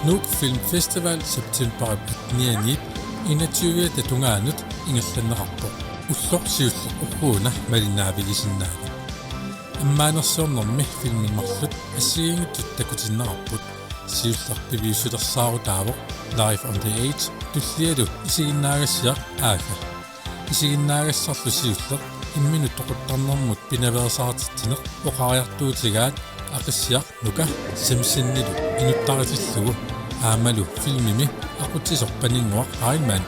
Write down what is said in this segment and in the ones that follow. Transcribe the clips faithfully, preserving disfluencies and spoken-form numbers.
Nuuk Film Festival septembarip attenianiit enogtyviata tungaanut ingerlanneqarpoq. Ulloq siulleq ugguuna malinnaavigisinnaavat. Ammaanersiornermi filmit marluk assigiinngitsut takutinneqarput. Siulleq piviusulersaarutaavoq Live on the Edge tullialu isiginnaagassiaq Aaka. Isiginnaagassarlu siulleq imminut toquttarnermut pinaveersaartitsineq oqariartuutigaat Aqissiaq Nuka Simpsonilu inuttaritillugu aammalu filmimi aqutsisoq Paninnguaq Heilmann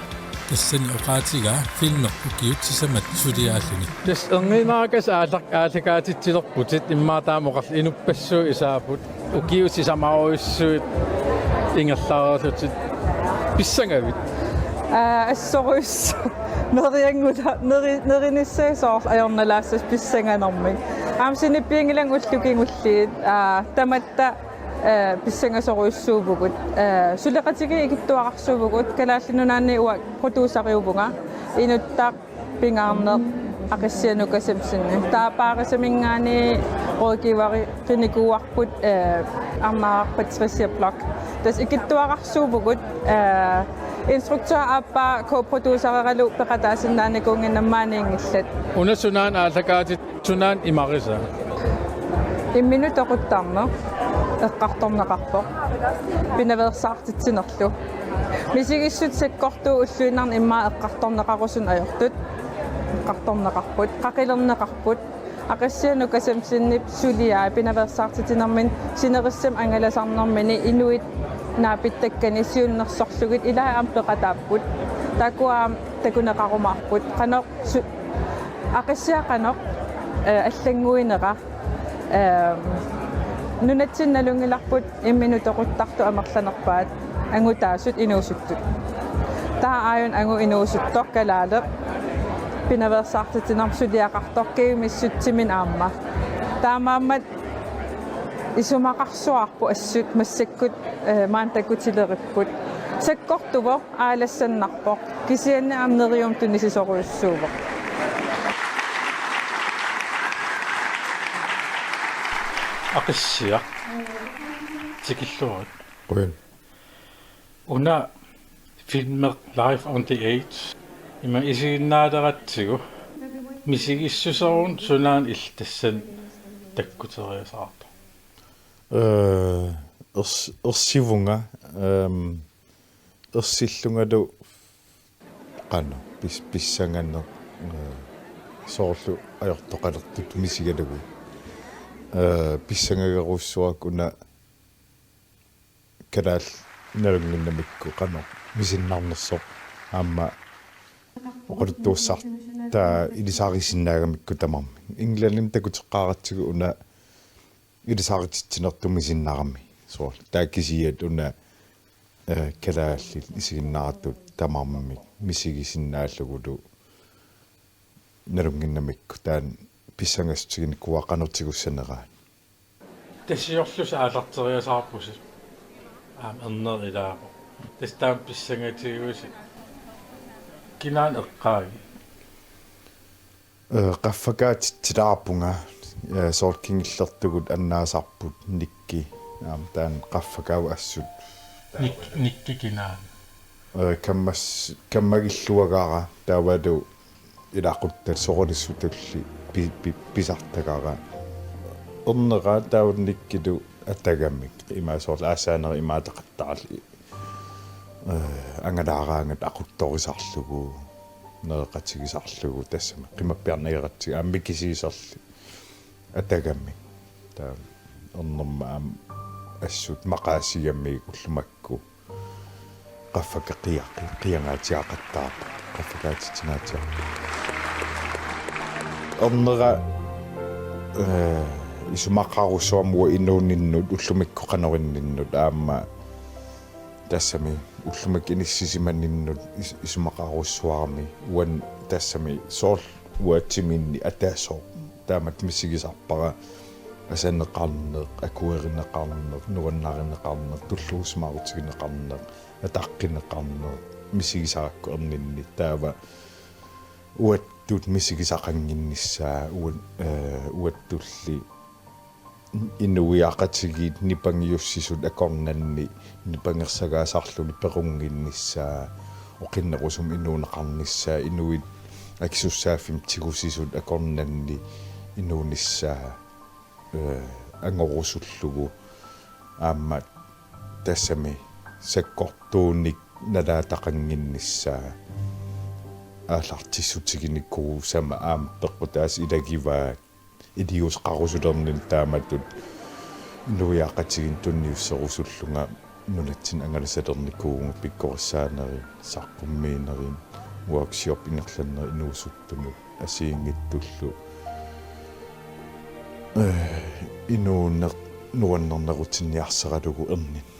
tassani oqaatigaa filmeq ukiut sisamat suliaalluni. Tassa erniinnarakkasi aallak-, aallakaatitsilerputit immaqa taama oqarl-, inuppassuit isaapput ukiut sisamarujussuit ingerlareerlutit pissangavit? Aa, assorujussuaq. Nerianngula-, neri-, nerinissaa soorlu ajornalaassasut pissanganermik. Aamma sinippianngilanga ullut kingulliit, aa, tamatta, ee, pissangasorujussuuvugut. Ee, suleqatigiit ikittuararsuuvugut, Kalaallit Nunaanni uanga produceruuvunga. Inuttaq, pingaarneq, Aqissiaq Nuka Simpson. Taava Paarisaminngaanniit rådgiverinikuuarput, ee, Arnaraq Patricia Bloch. Tassa ikittuararsuuvugut, ee, instruktør aappaa co-producereralu peqataasinnaanikuunnginnama maaniinngillat. Una sunaana aallakaatit, sunaana imarisaa? Imminut toquttarneq eqqartorneqarpoq. Pinaveersaartitsinerlu. Misigissut sakkortuut ulluinnarni immaqa eqqartorneqarusunneq ajortut. Eqqartorneqarput, qaqilerneqarput. Aqissiaq Nuka Simpsonip suliai pinaveersaartitsinermini sinerissami angalasarnermini inuit naapittakkani siunnersorlugit ilaat aamma peqataapput. Taakkua aamma takuneqarumaarput. Qanoq su-, Aqissiaq qanoq, ee, allannguinera. Ehm, nunatsinni nalunngilarput imminut toquttartut amerlanerpaat angutaasut inuusuttut. Taava aajuna angut inuusuttoq kalaaleq pinaveersaartitsinermut suliaqartoq kivimissutsimini aamma. Taamaammat isumaqarsuarput assut massakkut, ee, maani takutileripput. Sakkortuvoq, aalassannarpoq. Kisianni aamma neriummik tunisisorujussuuvoq. Aqissiaq. Tikilluarit. Qujan. Una filmeq Live on the Edge. Ima isiginnaaleqatsigu. Misigissuseruna sunaana illit tassani takkuteriasaarpa? Ee, ers-, ersivunga, ehm, ersillungalu qanoq pis-, pissanganeq, ee, soorlu ajortoqalertutut misigalugu. Ee, pissangagerujussuara una kalaallit nalunnginnamikku qanoq misinnarnersoq aamma oqaluttuassartaa ilisarisinnaagamikku tamarmik. Englandimi takuteqqaaratsigu una ilisarititsinertut misinnarami. Soorlu taava kisiat una, ee, kalaallit isiginnaartut tamarmik misigisinnaallugu nalunnginnamikku taanna pissangassutiginikuuara qanoq tigussaneraat. Tasiorlusi aallarteriasaarpusi. Aamma erneq ilaapput. Tassa taama pissangatigigusi. Kinaana eqqaagit? Ee, qaffakaatitsilaarpunga, ee, soorlu kingullertugut annaasarput Nikki. Aamma taanna qaffakaavoq assut. Nik-, Nikki kinaana? Ee, kammas-, kammagilluagara taavalu ilaquttat soqalissutulli pi-, pi-, pisartagara. Ernera taava Nikkilu atagamik, ima soorlu aasaanerit imaataqattaarli. Ee, angalaaraangat aquttorisarlugu, nereqatigisarlugu, tassami qimappiarneqaratsigu aamma mikisuuserli atagamik. Taava ernerma aamma assut maqaasigamiuk ullumakku. Qaffakka qiaqi-, qiangaatsiaqattaarpoq. Qaffakaatitsingaatsiarpoq. Ernera, ee, isumaqarujussuarmik uanga inuuninnut, ullumikkut qanoq inninnut, aamma tassami ullumikkut inissisimaninnut is-, isumaqarujussuarmi uani tassami soorlu uanga timinni ataaseq taamatut misigisarpara asaneqarneq, akuerineqarneq, nuannarineqarneq, tulluusimaarutigineqarneq, ataqqineqarneq, misigisarakku erninni taava uattut misigisaqannginnissaa, uan-, ee, uattulli Inuiaqatigiit nipangiussisut akornanni nipangersagaasarluni perunnginnissaa, oqinnerusumik inuuneqarnissaa, inuit akisussaaffimmik tigusisut akornanni inuunissaa, eh, angorusullugu aamma tassami sakkortuunik nalaataqannginnissaa aallartissutiginikuusama aamma peqqutaasut ilagivaat iliuuseqarusulerninni taamatut inuiaqatigiinnut tunniusserusullunga nunatsinni angalasalernikuuvunga pikkorissaanerit, saqqummiinerit, workshop ingerlanerit inuusuttunut assigiinngitsullu. Eh, inuuneq nuannernerutinniarsaralugu erninnut.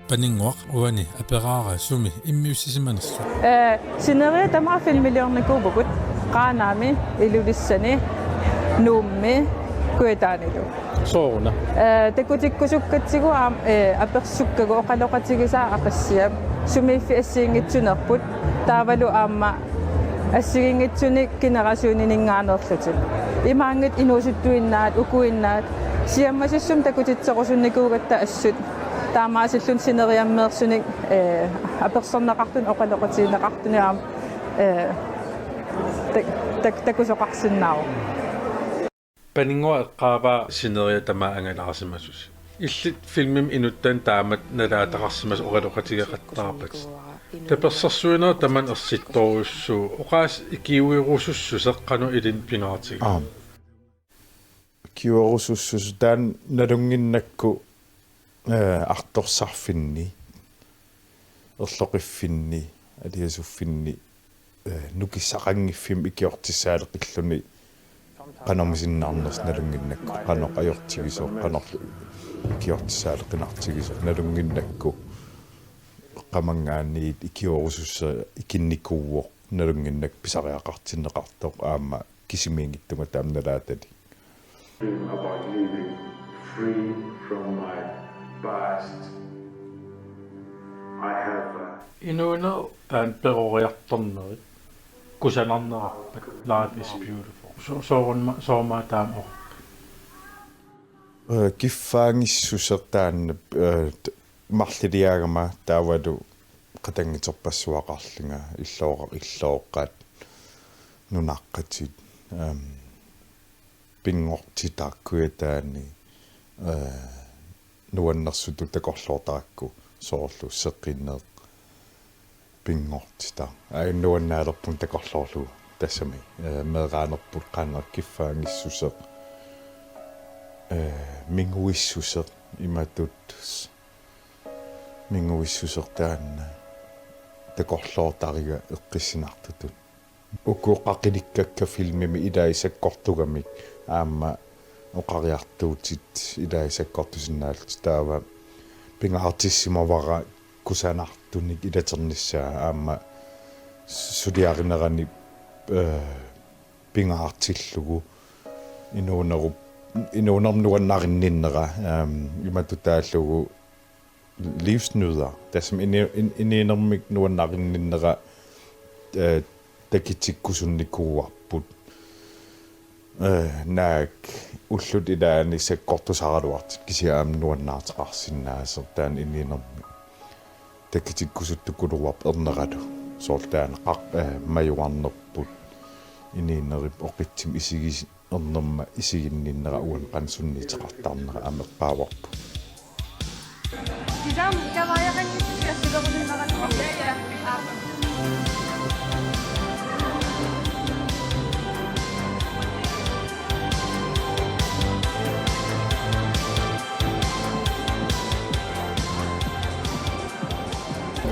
Paninnguaq uani aperaara sumi immiussisimanersut. Eh, sineriak tamaat filmiliornikuuvugut Qaanaami, Ilulissani, Nuummi, Kujataanilu. Sooruna? Eh, takutikkusukkatsigu aamma, eh, apersukkagut oqaloqatigisaat Aqissiap sumiiffik assigiinngitsunerput taavalu aamma assigiinngitsunik generationininngaanneerlutik. Imaanngitsoq inuusuttuinnaat, ukuinnaat, siammasissumik takutitserusunnikuugatta assut. Taamaasilluni sineriammeersunik, eh, apersorneqartunik oqaloqatigineqartunik aamma, eh, tak-, tak-, takusoqarsinnaavoq. Paninnguaq eqqaavaa sineriak tamaat angalaarsimasusi. Illit filmimi inuttani taamatut nalaataqarsimasoq oqaloqatigeqattaarpatit. Tapersersuinerit tamanit ersittorujussuuvoq, oqaaseq ikiuerusussuseq qanoq ilinnut pingaartigaa? Aap. Ikiuerusussuseq taanna nalunnginnakku, eh, artorsarfinni, erloqiffinni, aliasuffinni, eh, nukissaqanngiffimmi ikiortissaaleqilluni qanormisinnaanersoq nalunnginnakku, qanoq ajortigisoq, qanorlu ikiortissaaleqinartigisoq nalunnginnakku, eqqaamanngaanniit ikiuerusussuseq ikinnikuuvoq nalunnginnakku pisariaqartinneqartoq aamma kisimiinngitsunga taama nalaatalik. Dream about living free from my past. I have a Inuuneq taanna peroriartornerit kusanarnerarpat, life is beautiful. So-, soorunami, soorunami taama oqarpit? Eh, kiffaanngissuseq taanna, eh, t-, marloriaagama taavalu qatanngiterpassuaqarlunga illooqa-, illooqqat nunaqqatit, ehm, pinngortitaq Kujataani, eh, nuannersutut takorloortarakku soorlu seqineq pinngortitaq. Ai nuannaalerpunga takorloorlugu tassami, eh, meeraanerput qanoq kiffaanngissuseq, eh, minguissuseq imatut s-, minguissuseq taanna takorloortariga eqqissinartutut. Uku qaqilikkakka filmimi ilai sakkortugamik aamma oqariartuutit ilai sakkortusinnaallutik taava pingaartissimavara kusanartunik ilaternissaa aamma suliarinerani, eh, pingaartillugu inuunerup-, inuunermik nuannarinninnera, ehm, imatut taallugu livsnyder. Tassami ini-, in-, inuunermik nuannarinninnera, eh, takutikkusunnikuuarput. Eh, naak ullut ilaanni sakkortusaraluartut kisianni aamma nuannaartoqarsinnaasoq taanna inuunermik takutikkusuttukuluuarput erneralu. Soorlu taanna qaq-, eh, majuarnerput inuunerup oqitsimik isigis-, ernerma isiginninnera uani qanoq sunniuteqartarnera aamma eqqaavarput.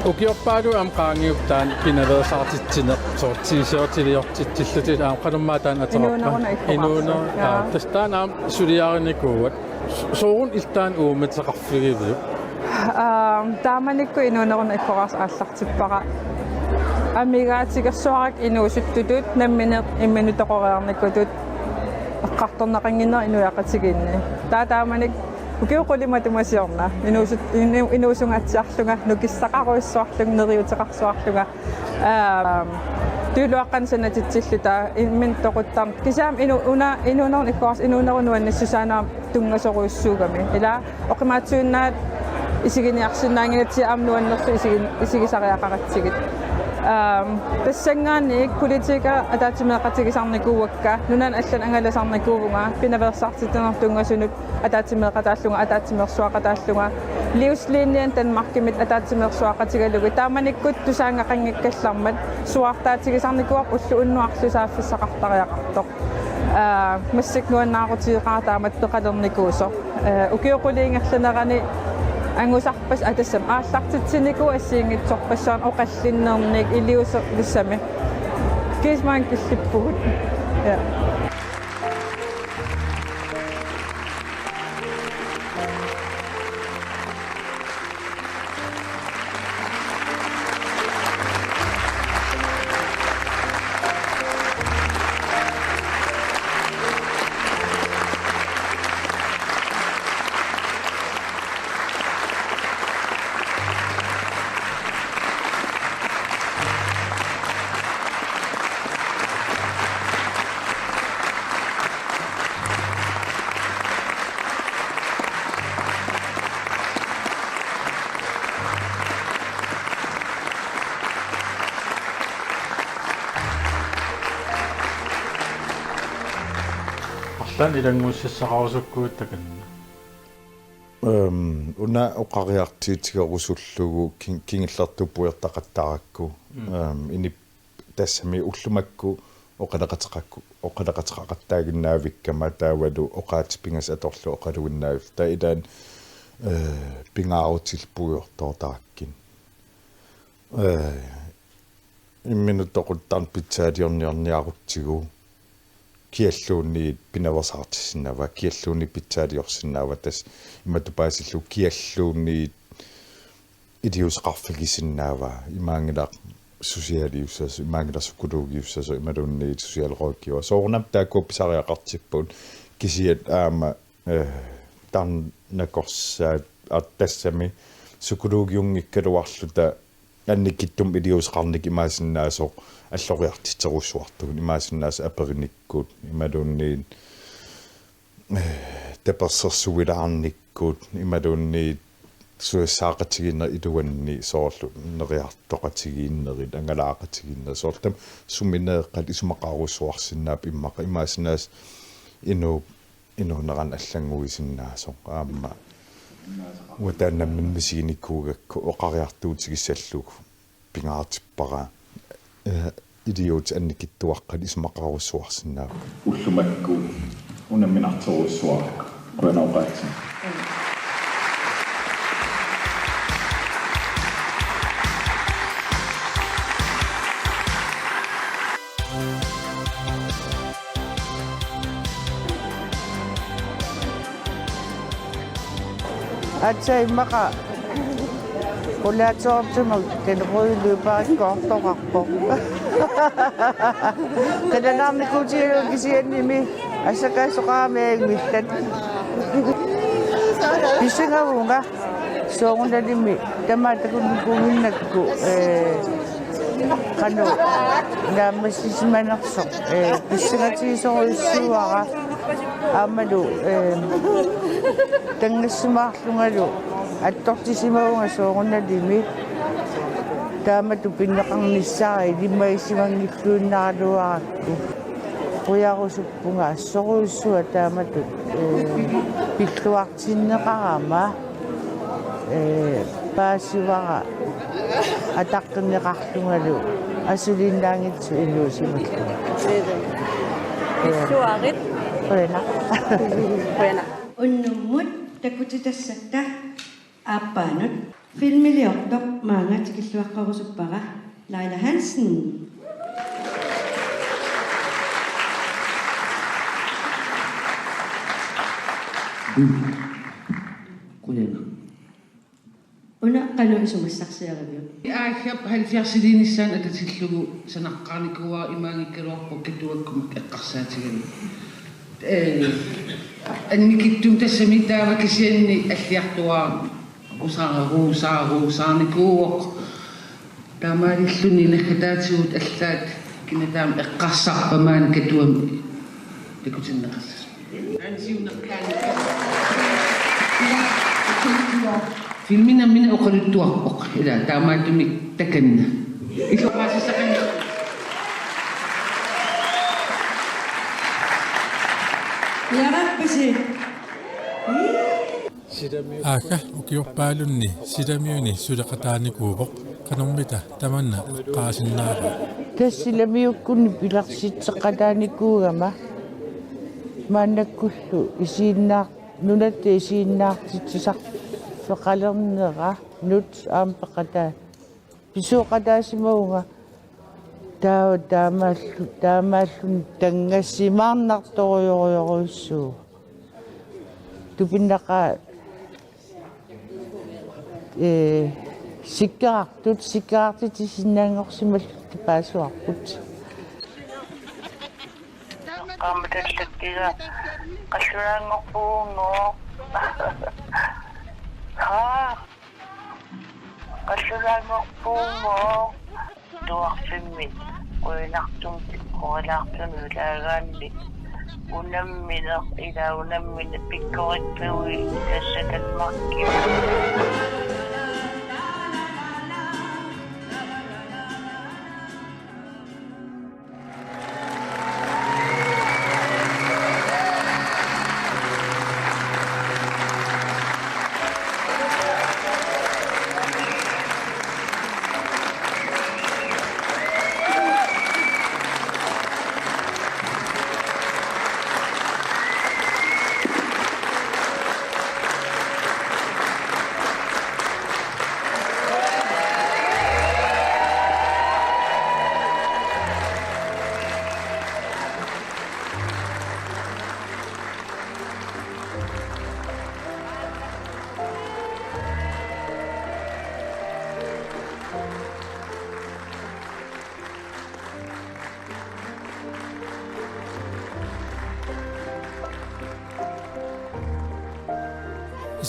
Ukiorpaaluit aamma qaangiupput taanna pinaveersaartitsineq, soorlu t-shirtiliortitsillutit, aamma qanormaa taanna ateqarpa? Inuunerunerup ikkoqarsuit. Inuunerunerup, jaa. Aa, tassa taanna aamma suliarinikuuat. Su-, sooruna illit taanna uummatiseqarfigiviuk? Aa, taamanikkut inuunerunerup ikkoqarsup aallartippara. Amigaatigersuarakku inuusuttutut, nammineq imminut toqoreernikuusutut, eqqartorneqannginneq inuiaqatigiinni. Taava taamanikkut ukiut qulit matuma siorna. Inuusut-, inu-, inuusungaatsiarlunga, nukissaqarujussuarlunga, neriuuteqarsuarlunga. Aam, Tuluaqqanik sanatitsilluta imminut toquttarneq. Kisianni inu-, una-, inuunerup ikkuarsi inuunerup nuannissusaa aamma tunngasorujussuugami. Ila oqimaatsuinnaat isiginiarsinnaanngilatsigu aamma nuannersut isigin-, isigisariaqaratsigit. Aam, tassanngaanniit politikerit ataatsimeeqatigisarnikuuakka, nunanut allanut angalasarnikuuvunga, pinaveersaartitsinermut tunngasunut ataatsimeeqataallunga, ataatsimeersuaqataallunga, livslinjen Danmarkimit ataatsimeersuaqatigalugit, taamanikkut tusaanngeqanngikkallarmat suaartaatigisarnikuuarpullu unnuarlu saaffissaqartariaqartoq. Aa, massakkut nuannaarutigeqaara taamatut peqalernikuusoq. Aa, ukiut qulit ingerlaneranni angusarpas-, aa, tassami aallartitsinikuuvoq assigiinngitsorpassuarnik oqallinnernik iliuuseq tassami. Kiismaan killippugut. Ja. Arlaannik ilannguussassaqarusukkuit takanna. Øhm, una oqariartuutigerusullugu kin-, kingullertut pujortaqattaarakku. Mm. Øhm, inip tassami ullut makku oqaloqateqakku-, oqaloqateqaqattaaginnaavikkama taavalu oqaatsit pingasut atorlugit oqaluinnaavipput. Taava ilaanni, øh, pingaarutillit puigortoortarakkit. Øh, imminut toquttarneq pitsaaliorniarniarutsigu kialluunniit pinaveersaartissinnaavaa, kialluunniit pitsaaliorsinnaavaa, tassa imatut paasillugu kialluunniit iliuuseqarfigisinnaavaa, imaanngilaq socialiussasoq, imaanngilaq psykologiussasoq, imaluunniit socialrådgiver. Soorunami taakku pisariaqartippagut, kisianni aamma, øh, tarnakorsaat, aa, tassami psykologiunngikkaluarluta annikitsumik iliuuseqarnikkut imaassinnaasoq alloriartitserujussuartugut, imaassinnaasoq aperinikkut, imaluunniit, øh, tapersersuilaarnikkut, imaluunniit susassaqatigiinnerit iluanni, soorlu neriartoqatigiinnerit, angalaaqatigiinnerit, soorlu tamarmik sumineeqqat isumaqarujussuarsinnaapput immaqa, imaassinnaasoq inuup inuuneranut allannguisinnaasoq aamma. Uanga taanna nammineq misiginikuugakku oqariartuutigissallugu pingaartippara. Øh, iliuutsit annikitsuaqqat isumaqarujussuarsinnaapput. Ullut makku unamminartorujussuara. Qujanaq oqaatsit. Aatsaat immaqa rollatortimut den røde løber-ikkut ortoqarpoq. Qilanaarnikuutigalugu kisiannimi assakaasoqarami ajunngillat. Pissangavunga soorunalimi tamaat takunnikuunnginnakku, øh, qanoq naammassisimanersoq, øh, pissangatigisorujussuuara aammalu, øh, tanngassimaarlungalu attortissimavunga soorunalimi taamatut pineqarnissara ilimagisimannginnakkuinnaraluarakku. Qujarusuppunga assorujussuaq taamatut, øh, pilluartinneqarama, øh, paasivara ataqqinneqarlungalu asuliinnaanngitsoq inuusimallunga. Pilluarit. Qujanaq. Qujanaq. Unnummut takutitassatta aappaanut. Filmiliortoq maanga tikilluaqqorusuppara, Laila Hansen. Qujanaq. Una qanoq isumassarsiaraviuk? Aaggap halvfjerdsiliinissaanut atatillugu sanaqqaarnikuuara, imaanngikkaluarpoq Katuakkumikkut eqqarsaatigalugu. Ee, annikitsumik tassami taava kisianni alliartuaarami. Usaaruu, usaaruu, usaarnikuuvoq. Taamaalilluni naggataatigut allaat Kina taama eqqarsarpa maani Katuami takutinneqassasoq. Ansiunnerkaani. Filmi nammineq oqaluttuarpoq. Ila taamaattumik takanna. Illoqaasissaqanngilaq. Iarappasit. Aagga ukiorpaalunni silamiuni suleqataanikuuvoq, qanormita tamanna eqqaasinnaavaa. Tassa silamiukkunni pilersitseqataanikuugama maannakkullu isiginnaar-, nunatta isiginnaartitsisarfeqalernera nut aamma peqataa-, pisooqataasimavunga. Taa-, taamaallu-, taamaalluni tangasimaarnartorujorujorujussuuvoq. Tupinnaqaat, ee, sikkerartut, sikkerartitsisinnaanngorsimallutik paasuarput. Qaammatallattiga qallunaanngorpugunngooq. Haa. Qallunaanngorpugunngooq. Tuarfimmi qujanartumik pikkorilaartumik ilaagaanni unammineq, ila unammineq pikkorippugut tassa Danmarkimi.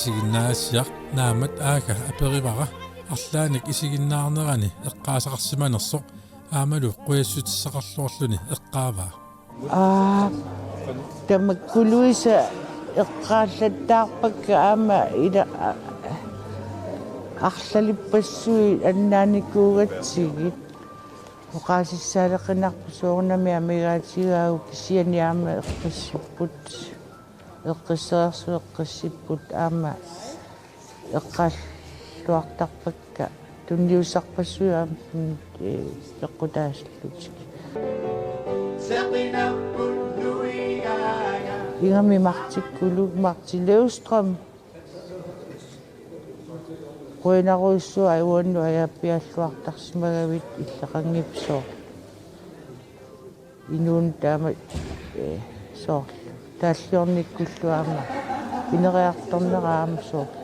Isiginnaagassiaq naammat Aagga aperivara arlaannik isiginnaarnerani eqqaasaqarsimanersoq aammalu qujassutissaqarluarluni eqqaavaa. Aa, tamakkuluisa eqqaallattaarpakka aamma ila, a-, arlalippassuit annaanikuugatsigit. Oqaasissaaleqinarpoq soorunami amigaatigaagukku kisianni aamma eqqissipput. Eqqissereersut eqqissipput aamma eqqaalluartarpakka tunniussarpassuit aamma, ee, peqqutaasallutik. Ingammik Martikkulu, Martin Løvstrøm. Qujanarujussuaq uannut ajaappialluartarsimagavit illeqanngippoq soorlu. Inuuneq taama, ee, soorlu. Taalliornikkullu aamma. Ineriartornera aamma soorlu.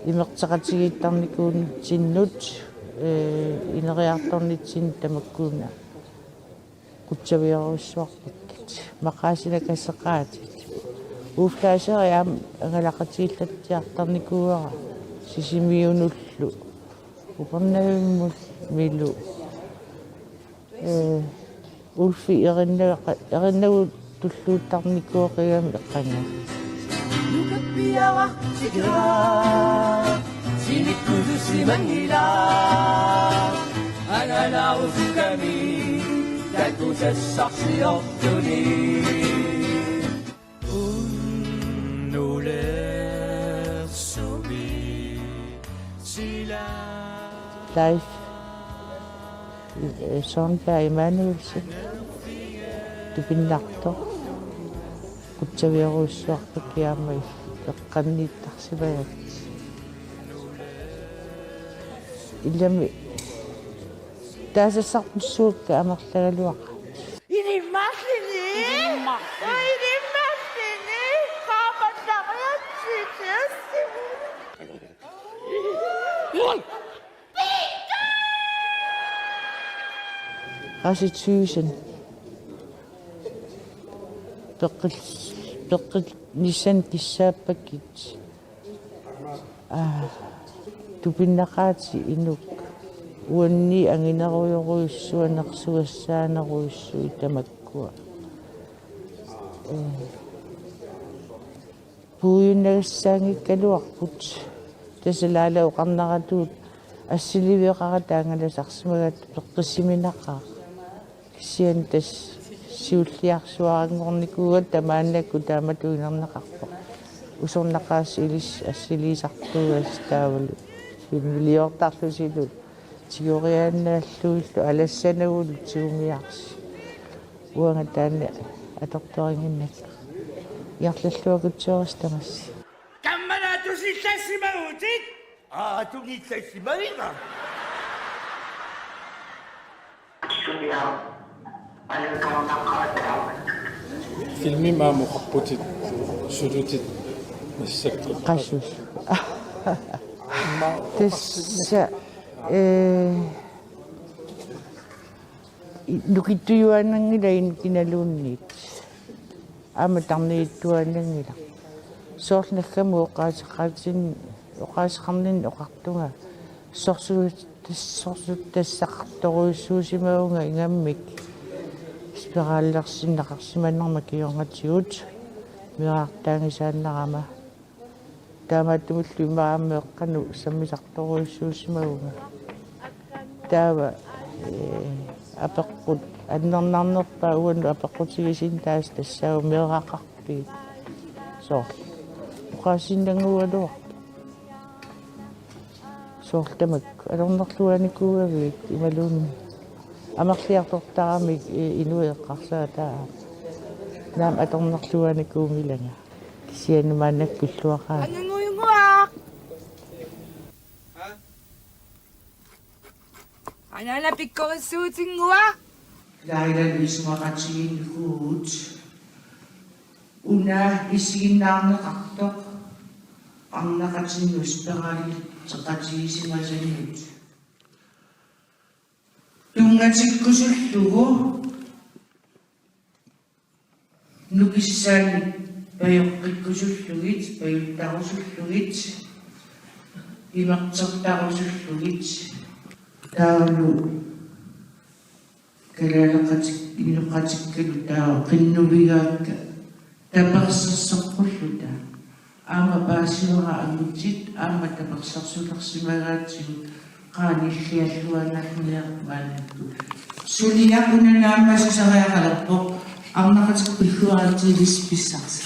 Imerteqatigiittarnikuunnitsinnut, ee, ineriartornitsinnut tamakkuuna. Qutsaviorujussuarpakkit. Maqaasinakkasseqaatit. Uuflaaseri aamma angalaqatigiillatsiartarnikuuara. Sisimiunullu. Upernavimmilu. Ee, Ulfi erinnaga-, erinnagu tulluuttarnikuuqigami eqqanngilaq. Nukappiaraq tikera, sinikkususimanngilaq, angalaarusukkami takusassarsiortuni. Unnulersumi sila. Leif Sundberg Emanuelsen tupinnartoq. Qutsaviorujussuarpakka aamma eqqanniittarsimagakku. Ilami taasassarpassuakka amerlagaluaqaat. Ilimmarlini. Ilimmarlini. Ilimmarlini. Qaamallariatsitsiassimu. Qassit Thyssen. Peqqil-, peqqinnissanik kissaappakkit. Aa, tupinnaqaatit inuk. Uanni anginerujorujussuit, anersugassaanerujussuit tamakkua. Ee, puigunnagassaanngikkaluarput. Tassa Laala oqarneratut assiliveqarata angalasarsimagaat peqqissiminaqaaq. Kisianni tassa siulliarsuaranngornikuugatta maannakkut taamatut inerneqarpoq. Usornaqaasi ilissi assiliisartuugassi taavalu filmiliortarlusilu tigoriaannaallugillu alassanagulu tigumiarsi. Uanga taanna atortorinnginnakku. Ingerlalluakutsiorassi tamassi. Kammalaatusillassimagutit? Aa, tungillassimagiga. Filmimi aamma oqarputit sulutit massakkut. Qasus. Imma tassa, ee, nukittujuaannanngilaq inuk kinaluunniit. Aamma tarnittuaannanngilaq. Soorlu naggammik oqaaseqaatin-, oqaaseqarninni oqartunga. Sorsu-, sorsuttassaqartorujussuusimavunga ingammik. Spiralersinnaqarsimanerma kingornatigut. Meerartaanngisaannarama. Taamaattumillu immaqa aamma eqqanut sammisartorujussuusimavunga. Taava, ee, apeqqut annernarnerpaat uannut apeqqutigisinnaasut tassaavoq meeraqarpigit. Soorlu. Oqaasiinnannguugaluarpoq. Soorlu tamakku. Atornerluanikuugavigit imaluunniit. Amerliartortaramik, ee, inuit eqqarsaataa. Naamik atornerluanikuunngilanga. Kisianni maannakkut pilluaqaanga. Angannguaq! Anaana pikkorissuutinnguaq. Laila isumaqatigiinnikuuvugut. Una isiginnaarneqartoq arnaqatinnut spiraliteqatigisimasannut. Tunngatikkusullugu nukissaannik pajoqqikkusullugit, pajuttarusullugit, imertertarusullugit, taavalu kalaaleqatik-, inoqatikkalu taava qinnuigaakka tapersersoqqulluta. Aamma paasivara angutit, aamma tapersersulersimagaatigut qaanillialluaannarniarpaannakkut. Suliaq una naammassisariaqalerpoq, arnaqatikka pilluaritsi ilissi pissarsi.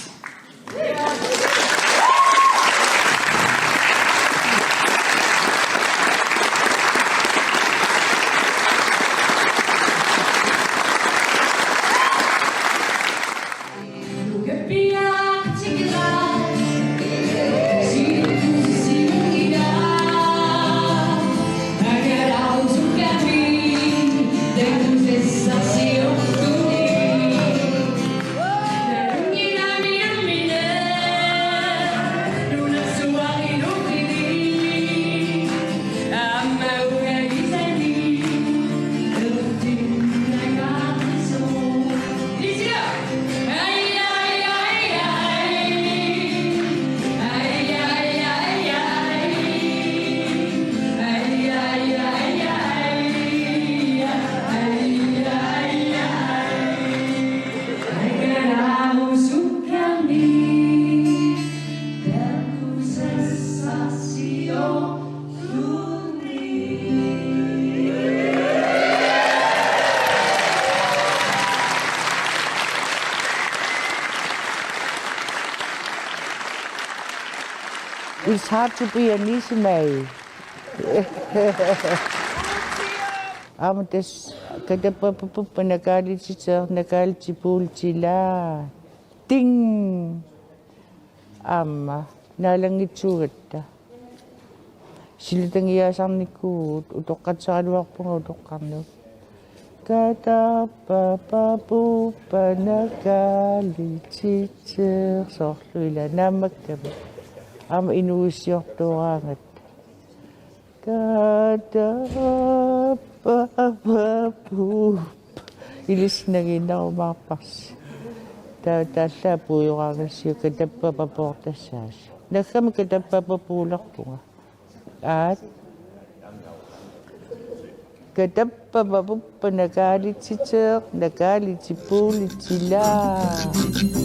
It's hard to be an easy man. Aamma tassa katappapapuppa nakaalititeq, nakaalitipultila. Ting! Aamma naalanngitsuugatta. Silatangiaasarnikuuvugut, utoqqatseraluarpunga utoqqarnut. Katappapapuppa nakaalititeq, soorlu ila naammakkami. Aamma inuuissiortooraangatta. Katappapapuppa. Ilissi nangiinnarumaarparsi. Ta-, taallaat puigoraangassiuk katappapapoortassaasi. Naggammik katappapapuulerpunga. Aat. Katappamapuppa nakaalititeeq, nakaalitippuulitsilaa.